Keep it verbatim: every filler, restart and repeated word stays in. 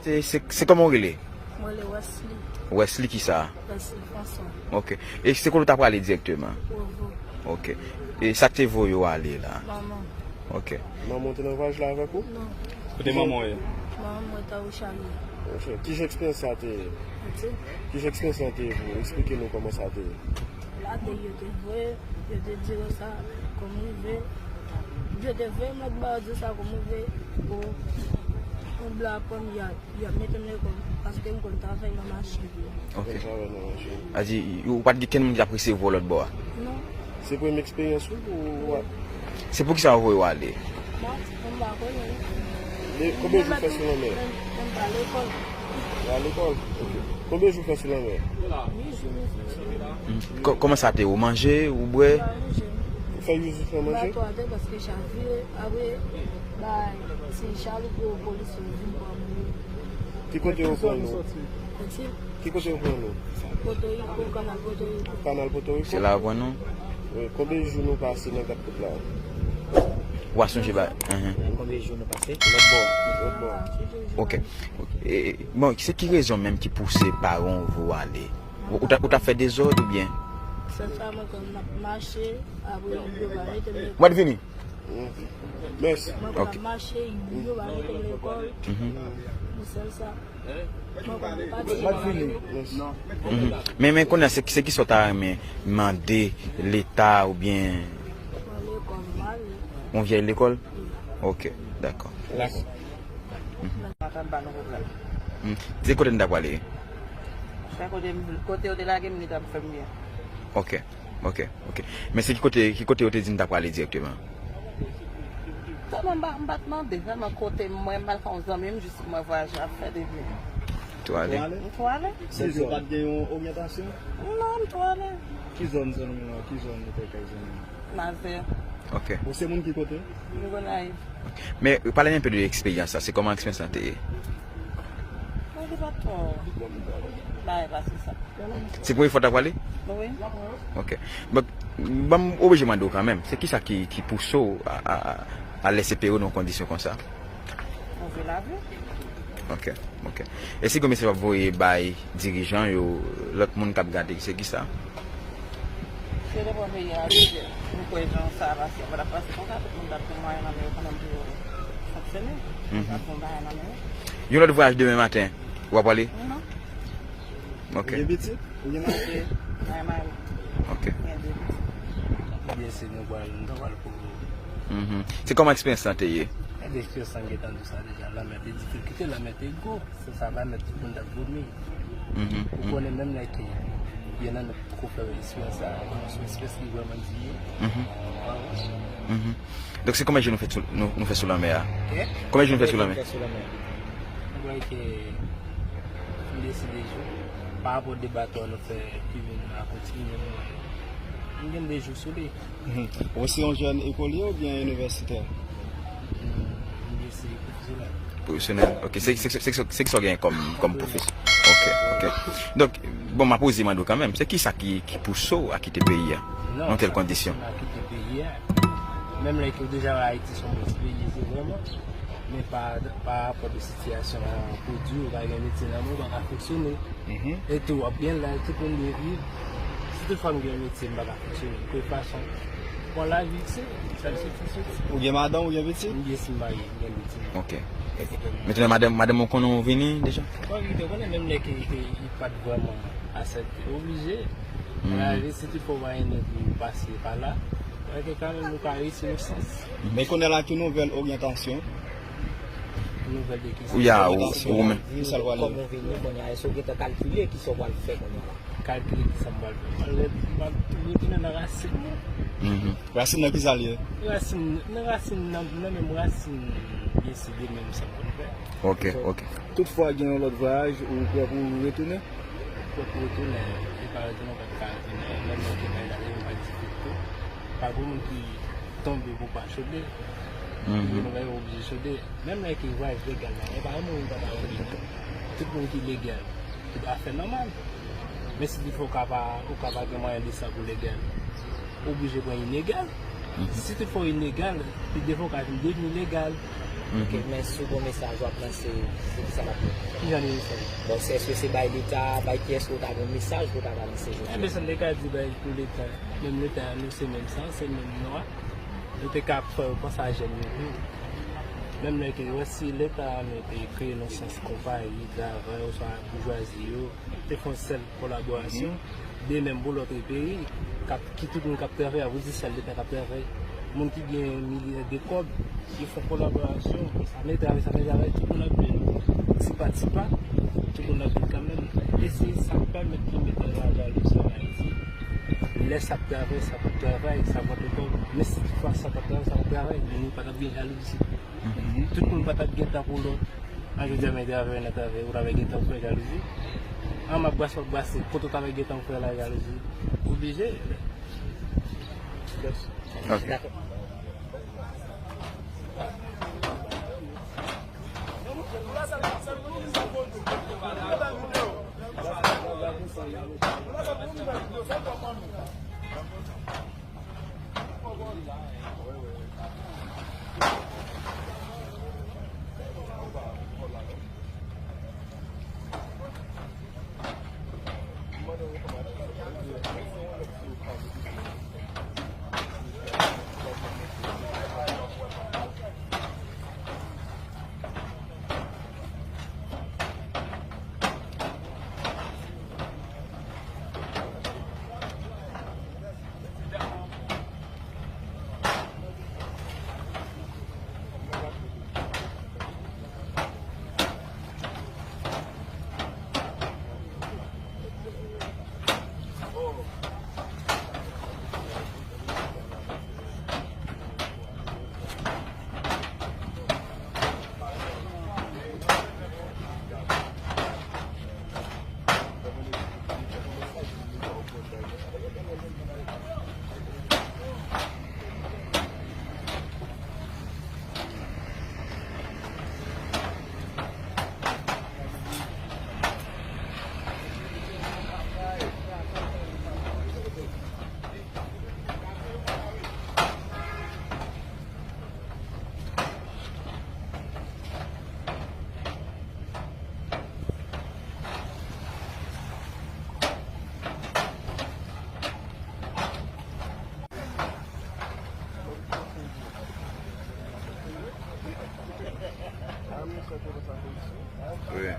Se, se, se kòman w rele? Mwen rele Wesley. Wesley kisa? Wesley François. Ok. E se kote w ta prale dirèkteman? Provo. Ok. E sa k te voye w ale la? Manman. Ok. Manman w te nan vwayaj la avèk ou? Non. Kote manman w ye? Manman mwen ta Ocharye. Ok. Kijan eksperyans sa te ye? Eti? Kijan eksperyans lan te ye pou ou? Eksplike nou kòman sa te ye. La te yo te voye, yo te di yo sa, kòm rive. Yo te voye m lòt bò, yo di sa kòm rive. Bon, yon blan pran m, y a, y a mete m lekòl, paske m konn travay nan machin. Ok. Konn travay nan machin. A di, ou pa t gen kenn moun ki t ap resevwa w lòt bò a? Non. Se premye eksperyans ou pou w ap Se poukisa yo voye w ale? Bon, m pa konnen. Men konbyen jou w fè sou lanmè? Men, men m pa lekòl. Ou pa lekòl? Ok. Konbyen jou w fè sou lanmè? Uit jou m fè sou lanmè. Hmm. Kò-, kòman sa te ye? Ou manje, ou bwè? M pa manje. Ou fè uit jou san manje? M pa twò atè paske chavire, apre, bay, se chaloup yo, polis yo vin pran moun. Ki kote yo pran nou? Eti? Ki kote yo pran nou? Pòtoriko, kanal Pòtoriko. Kanal Pòtoriko? Se la yo pran nou? Wi, konbyen jou nou pase nan gad kout la? Ou pa sonje ba? Enhen. Konbyen jou nou pase? Lòt bò. Lòt bò. Ok. Ok. E, bon, se ki rezon menm ki pouse paran w voye w ale? Ou, ou t ap, ou t ap fè dezòd oubyen? Sèl sa mwen konn m ap mache, apre yo pa mete m lekòl. Mwen vini. Mèsi. Mwen konn ap mache, yo pa mete m lekòl. Mhm. Mwen sèl sa. Mwen konn pati. Mwen vini. Mhm. Men, men kounye a, se, se kisa w ta renmen mande Leta oubyen? Mwen lekòl, m ale. Yon vyèy lekòl? Wi. Ok, dakò. Dakò. Mhm. Mwen pa ba nou pwoblèm. Hmm. Se kote n ta prale? Chak kote m, kote yo te lage m, li t ap fè m byen. Ok, ok, ok. Men se ki kote, ki kote yo te di n ta prale dirèkteman? Sèlman m pa, m pa t mande, sèlman kote mwen, m al fè yon zanmi m, jis mwen vwayaje ap fè depi. Tou ale? M tou ale. Donk yo pa t gen yon oryantasyon? Non, m tou ale. Ki zòn zanmi w lan? Ki zòn ou te kay zanmi w? Nazè. Ok. Ou se moun ki kote? M Gonayiv. Men, pale n enpe de eksperyans sa. Se kòman eksperyans lan te ye? Mwen te pa twò bay pase sa. Se premye fwa w ta prale? Wi. Ok. Bon, ban m oblije mande w kanmenm. Se kisa ki, ki pouse w a, a, a, a lèse peyi w nan yon kondisyon konsa? Move lavi. Ok, ok. E si gen mesaj w ap voye bay dirijan yo, lòt moun k ap gade, se kisa? Se devan peyi a, nou kwè jan sa a pase, pa t ap pase konsa, tout moun t ap gen mwayen nan men yo kanmenm pou yo fonksyone. Mhm. T ap gen bagay nan men yo. Yon lòt vwayaj demen maten, w ap ale? Non. Ok. Ou gen pitit? Ou gen mari? Mwen mari. Ok. Gen de pitit. Byen, se nou pral, nou ta pral pou Mhm. Se kòman eksperyans lan te ye? Ebyen, eksperyans lan gentan di w sa deja, lanmè te difikilte, lanmè te gwo. Se sa pèmèt tout moun t ap vomi. Mhm, mhm. Ou konnen menm lè ke gen nan nou poko fè eksperyans sa, se yon eksperyans ki vrèman di. Mhm. Donk se konbyen jou nou fè sou, nou, nou fè sou lanmè a? Konbyen jou nou fè sou lanmè? Fè sou lanmè. Mwen kwè ke m deside jou, pa rapò de bato nou fè ki vin a kontinye, mwen, m gen de jou sou li. Mhm. Ou se yon jèn ekolye oubyen inivèsitè? M, m se pwofesyonèl. Pwofesyonèl. Ok. Se, se, se, se, se kisa w genyen kòm, kòm pwofesyon? Ok, ok. Donk, bon, m ap oze mande w kanmenm, se kisa ki, ki pouse w a kite peyi a nan tèl kondisyon? Non, sa pouse m a kite peyi a. Menm lè ke w deja wè Ayiti se yon bon ti peyi, se vrèman. Men pa, pa rapò de sitiyasyon an, pwodui, ou pa gen metye nan men w, ou pa ka fonksyone. Mhm. E tou, w ap gen laj, tout moun dwe viv. Si tout fwa m gen metye, m pa ka fonksyone. Ke fason, bon, lavi, se, sa se ti soti. Ou gen madanm, ou gen pitit? M gen, si m marye, m gen de timoun. Ok. Men tounen madanm, madanm ou konnen w vini deja? Bon, li te konnen, menm lè ke, ke li pa t vrèman aksepte, oblije. Mhm. Lavi, si tout fwa w pa gen nèg pou pase pa la, wè ke kanmenm nou ka reyisi yon sans. Men konnen la, ki nouvèl oryantasyon? Nouvèl de ki sa? Ou ya, ou, ou menm. Kòman w vini kounye a? Èske w gentan kalkile kisa w pral fè kounye a la? Kalkile kisa m pral fè. M pral, m pral retounen nan rasin mwen. Mhm. Rasin nan kisa l ye? Rasin, nan rasin, nan, nan menm rasin, byen si de menm sa m konn fè. Ok, ok. Toutfwa gen yon lòt vwayaj, ou prè pou retounen? Prè pou retounen, e pa retounen, ou pa t ka retounen. Lè m manke bay la, lè m pa difikilte. Pa gen moun ki tonbe pou pa chode. Mhm. Yo oblije chode. Menm lè ke vwayaj legal la, e pa yon moun ki pa ka oblije. Tout moun ki legal, tout afè nòmal. Men si toutfwa ou ka pa, ou ka pa gen mwayen de sa pou legal, ou oblije pran ilegal. Mhm. Si toutfwa ou ilegal, pi devan ou ka vin devni legal. Ok, men si w gen yon mesaj w ap lanse, se ki sa l ap ye? Ki jan de mesaj? Bon, se, èske se bay Leta, bay kiyès ke w ta gen yon mesaj ke w ta ka lanse jodi a? Enben, sa m te ka di bay pou Leta, menm Leta a, nou se menm san, se menm nwa. Nou te ka ap fè yo panse a jèn yo tou. Menm lè ke yo, si Leta a nou te kreye nan sans konpayi, travay, oswa boujwazi yo, te fè yon sèl kolaborasyon, de menm pou lòt peyi, k ap, ki tout moun k ap travay, a vle di sèl Leta k ap travay. Moun ki gen milyè de kòb, yo fè kolaborasyon, sa mete avè, sa mete avè, tout moun ap vin, tipa tipa, tout moun ap vin kanmenm. E se sa k pèmèt ki mete lajalouzi ann Ayiti. Lè sa ap travay, sa p ap travay, sa p ap kòb. Men si toutfwa sa p ap travay, sa p ap travay, men nou pa t ap gen jalouzi. Tout moun pa t ap gen tan pou lòt. An jodi a, men travay nan travay, ou ta va gen tan pou fè jalouzi. An m ap brase, w ap brase, kote w ta va gen tan pou fè la jalouzi? Oblije. Ok. Dakò. Wi.